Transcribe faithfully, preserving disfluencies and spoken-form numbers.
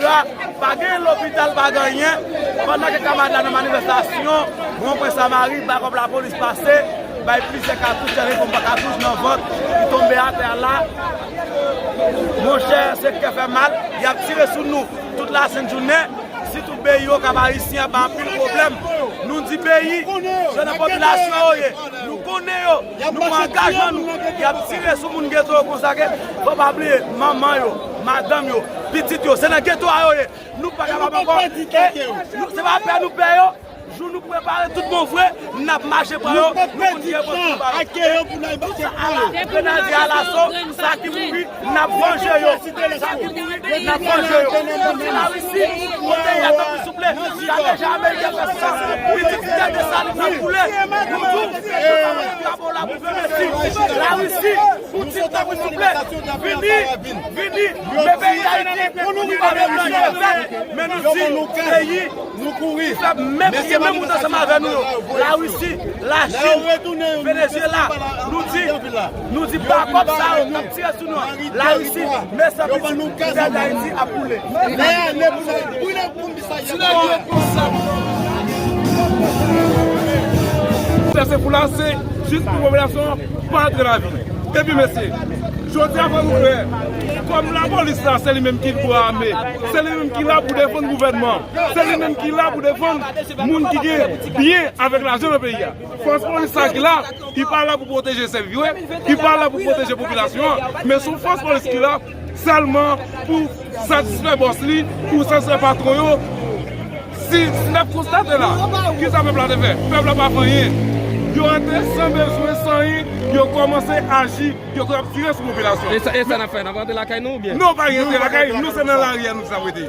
La, pa gen lopital, pa gen anyen. Pandan ke kamarad la nan manifestasyon, Wonpwen Samari, bakòp lapolis pase, bay plizyè katouch, chaje konpa katouch nan vant, li tonbe atè a la. Monchè, se kè fè mal, y ap tire sou nou tout lasent jounen. Si tout peyi yo, Kap Ayisyen ap bay anpil pwoblèm. Nou di peyi, se nan popilasyon yo ye. Nou konnen yo, nou pran angajman nou. Y ap tire sou moun geto yo konsa ke, fò pa bliye, manman yo, madanm yo, pitit yo, se nan geto a yo ye. Nou pa kapab ankò. E nou, se pa pè nou pè yo. Jou nou prepare tout bon vre, n ap mache pran yo. Nou konn ki yo pou nou pare. Tout sa ala, grenadye alaso, sa ki mouri, n ap vanje yo. Sa ki mouri, n ap vanje yo. Nou di Larisi, kote y ap, souple. Sa deja Ameriken fè sou sa. Pitit tè Desalin nan koule. Nou di, nou pa mete drapo la pou fè mesi. Larisi, Poutine tankou souple, vini, vini, men peyi Dayiti, nou pa gen anyen fè, men nou di, peyi, nou kouri, fè menm, ki gen menm wout ansanm avè nou yo, Larisi, Lachin, Venezyela, nou di, nou di bakòp sa yo k ap tire sou nou an, Larisi, men san pitit, peyi Dayiti ap boule. Sèsepoul la, se jis pou popilasyon an pa antre lavil. Epi, mesye, jodi a, fò nou klè. Kòm lapolis la, se li menm ki dwe ame. Se li menm ki la pou defann gouvènman. Se li menm ki la pou defann moun ki gen byen avèk lajan nan peyi a. Fòs polis sa ki la, li pa la pou pwoteje sèvitè, li pa la pou pwoteje popilasyon an, men se yon fòs polis ki la sèlman pou satisfè bòs li, pou satisfè patwon yo. Si, si n ap konstate la, kisa pèp la te fè? Pèp la pa fè anyen. Yo rantre san bezwen, san anyen, yo kòmanse aji, yo ap tire sou popilasyon. E sa, e sa n ap fè? N ap rantre lakay nou oubyen? Non, pa rantre lakay nou, se nan lari a nou sa rete.